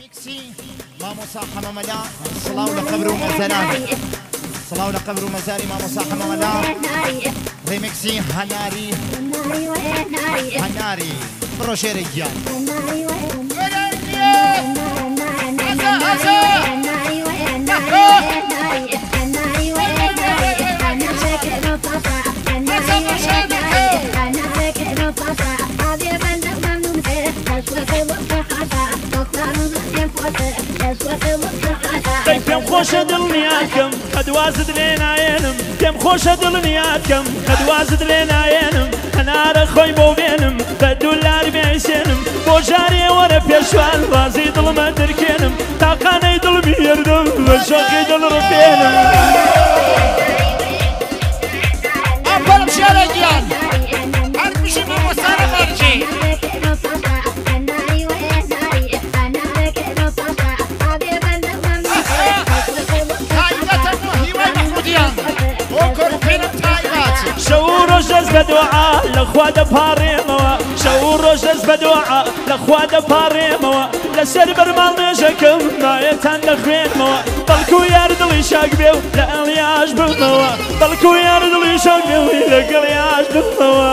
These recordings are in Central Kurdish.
ریمیکسی مامۆستا حەمەمەلا سڵاو لە قەبر و مەزەرانی سڵاو لە قەبر و مەزاری مامۆستا حەمەمەلا ریمیکسی هەناری هەناری بڕۆ شێرە گیان پێم خۆشە دڵنیاکەم قەد وازت لێ نایەنم پێم خۆشە دڵنیاکەم قەد وازت لێ نایەنم هەنارە خۆی بۆ بێنم بە دولار بێسێنم بۆ ژارێ وەرە پێشوان ڕازی دڵمە درکێنم تاقانەی دڵمی هێردم بە شۆقی دڵ ڕفێنم. ئافەرم شێرە گیان هەر بژی مامۆستا ڕەمەرجی. شەو ڕۆژ دەست بە دوعا لە خوا دەپاڕێمەوە شەو ڕۆژ دەست بە دوعا لە خوا دەپاڕێمەوە لەسەر بەرماڵ نوێژەکەم مایەتان دەخوێنمەوە بەڵکو یار دڵی شاک بێ و لە ئەڵیاش ببمەوە بەڵکو یار دڵی شاک بێ و لەگەڵیاش ببمەوە.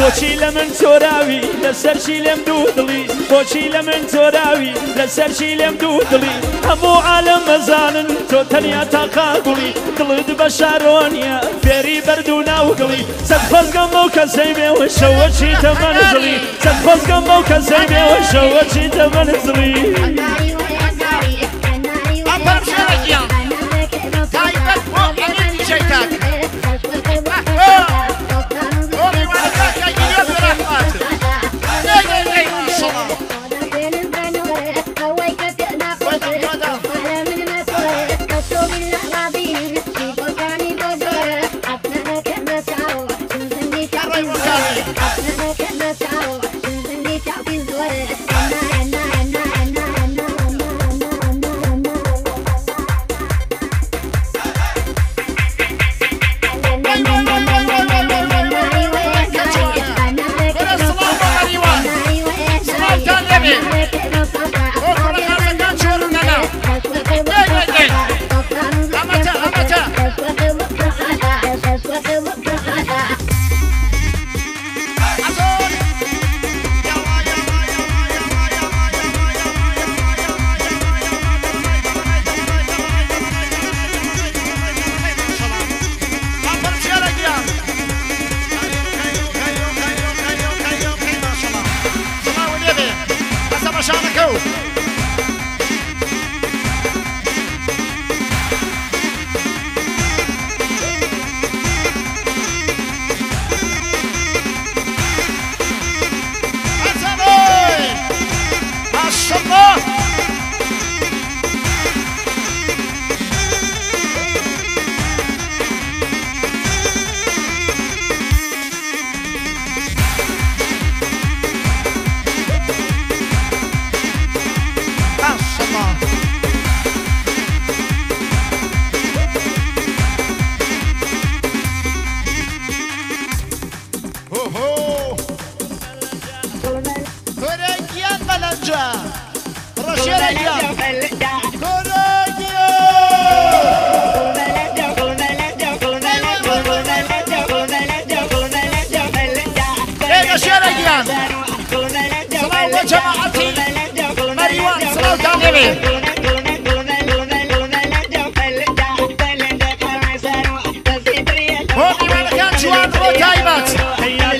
بۆچی لە من چۆراوی لەسەر چی لێم دوو دڵی بۆچی لە من چۆراوی لەسەر چی لێم دوو دڵی هەموو عالەم مەزانن تۆ تەنیا تاقا گوڵی دڵت بە شارۆنیە فێری بەرد و ناوگڵی سەد خۆزگەم بەو کەسەی بێ و شەوە چیتە مەنزڵی سەد خۆزگەم بەو کەسەی بێ و شەوە چیتە مەنزڵی. ئافەرم شێرە گیان تایبەت بۆ ئەمیر دیجەی تاک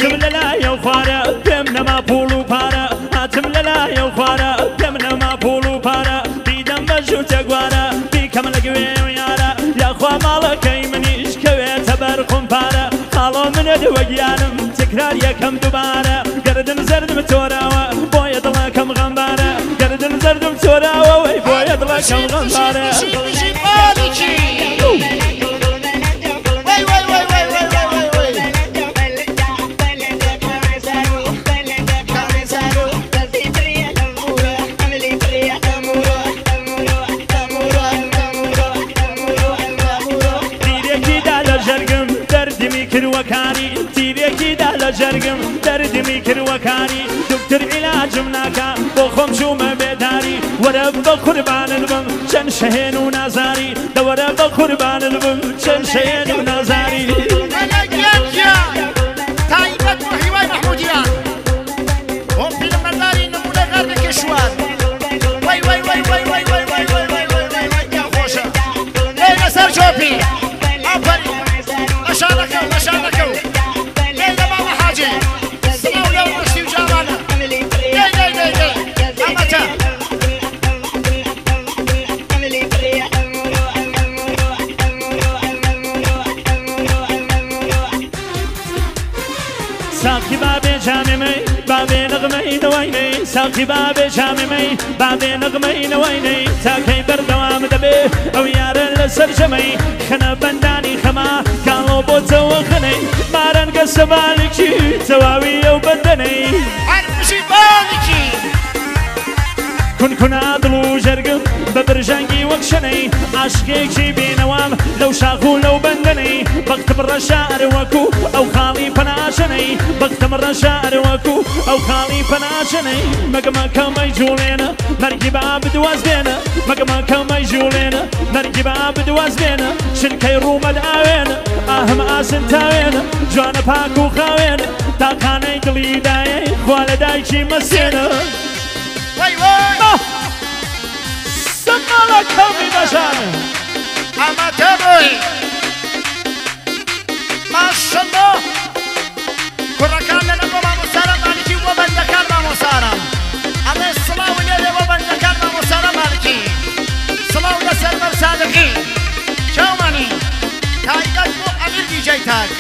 هاتم لەلایە و خوارە پێم نەما پوڵ و پارە هاتم لەلایە و خوارە پێم نەما پوڵ و پارە دیدەم بە ژووتە گوارە بیکەم لەگوێ و یارە یاخوا ماڵەکەی منیش کەوێتە بەر قومپارە خاڵۆ منت وەگیانم تکرار یەکەم دووبارە گەردن زەردم تۆراوە بۆیە دڵەکەم غەمبارە گەردن زەردم تۆراوە وەی بۆیە دڵەکەم غەمبارە. وي وي وي وي وي وي وي. کروەکانی تیرێکیدا لە جەرگم دەردمی کروەکانی دکتر عیلاجم ناکا بۆ خۆم چوومە بێداری وەرە بە قوربانت بم چەند شەهێن و نازاری دەوەرە بە قوربانت بم چەند شەهێن و نازاری تایبەت بۆ هیوای مەحموودیان بۆ فیلمبەرداری نمونە غەربی کشوار وەی وەی وەی وەی وەی وەی وەی وەی وەی وەی وەی وەی گیان خۆشە لێ لەسەر چۆپی ئافەرین مەشانەکەو مەشانەکەو لێ لە مامە حاجی سڵاو لەو ڕشتی و جاوانە لێ لێ لێ لێ ئەمەتە ساقی بابێ جامێ مەی بابێ نەغمەی نەوەینەی ساقی بابێ جامێ مەی بابێ نەغمەی نەوەینەی تاکەی بەردەوام دەبێ ئەو یارە لەسەر جەمەی خەنە بەندانی خەما کاڵۆ بۆ تەوە خەنەی مارەنگە سەمالکی تەواوی ئەو بەندەنەی هەر بژی بالکی کونکونا دڵ و جەرگم بە برژانگی وەک شەنەی عاشقێکی بێنەوام لەو شاخ و لەو بەندەنەی بەختم ڕەشار وەکو ئەو خاڵی پەناشەنەی بەختم ڕەشار وەکو ئەو خاڵی پەناشەنەی مەگەمەکەمەی جوڵێنە مەرگی با بدواز بێنە مەگەمەکەمەی جوڵێنە مەرگی با بدواز بێنە شلکەی ڕوومەت ئاوێنە ئاهم ئاسن تاوێنە جوانە پاک و خاوێنە تاقانەی دڵی دایەی خوا لە دایکی مەسێنە وەی وەی سماڵە کەومی بەژان ئامادە بووی ماشەڵڵا کوڕەکان لەنە بۆ مامۆسارە مالکی و بۆ بەندەکان مامۆسارە ئەڵێ سڵاو لێرێ بۆ بەندەکان مامۆسارە مالکی سڵاو لە سەروەر سادقی چاومانی تایبەت بۆ ئەمیر دیجەی تاک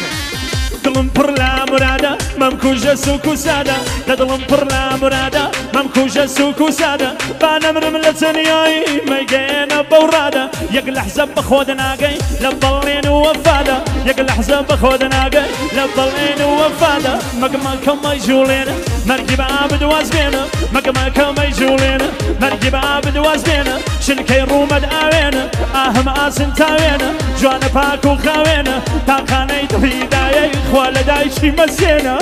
دڵم پڕ لە مرادە مەمکوژە سوک و سادە لە دڵم پڕ لە مرادە مەمکوژە سوک و سادە با نەمرم لە تەنیایی مەیگەیەنە بەو ڕادە یەک لەحزە بە خۆ دەناگەی لە بەڵێن و وەفادە یەک لەحزە بە خۆ دەناگەی لە بەڵێن و وەفادە مەگەمەکەمەی جوڵێنە مەرگی بە ئابد واز بێنە مەگەمەکەمەی جوڵێنە مەرگی بە ئابد واز بێنە شلکەی ڕوومەت ئاوێنە ئاهم ئاسن تاوێنە جوانە پاک و خاوێنە تاقانەی دڵی دایەی خوا لە دایکی مەسێنە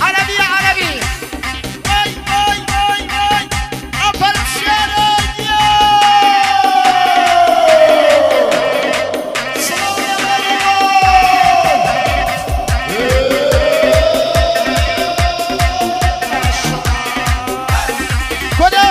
عەرەبی عەرەبی وەی وەی وەی وەی ئەپەرم شێرە سڵاو لە مەریوان خدا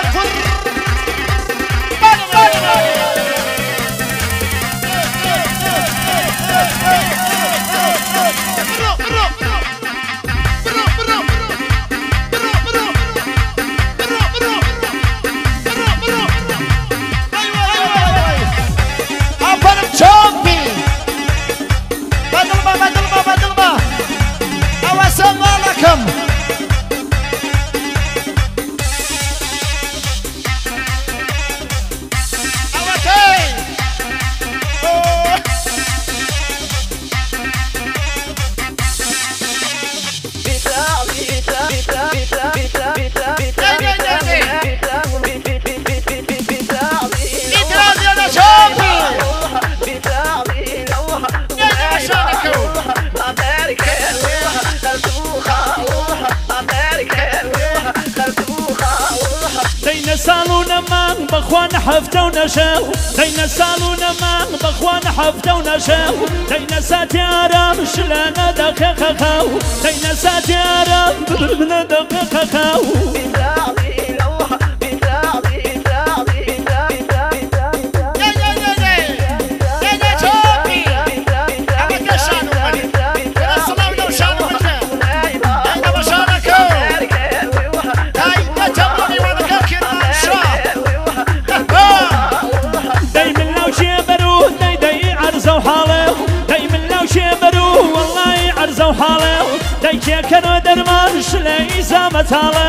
ساڵ و نەمان بەخوا نەحەفتە و نەشەو دەینە ساڵ و نەمان بەخوا نەحەفتە و نەشەو دەینە ساتی ئارام شلە نەدەقیقە خەو دەینە ساتی ئارام نەدەقیقە خەو دەیکێکەرۆ دەرمان شلەی زامەتاڵە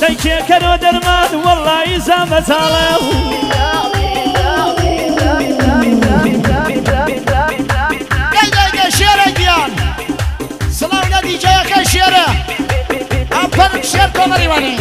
دەیکێکەرۆ دەرمان وەڵڵی زامەتاڵە شێرە گیان سڵاو لە دیجەیەکەی شێرە ئەپەرم شێر کۆمەریوانی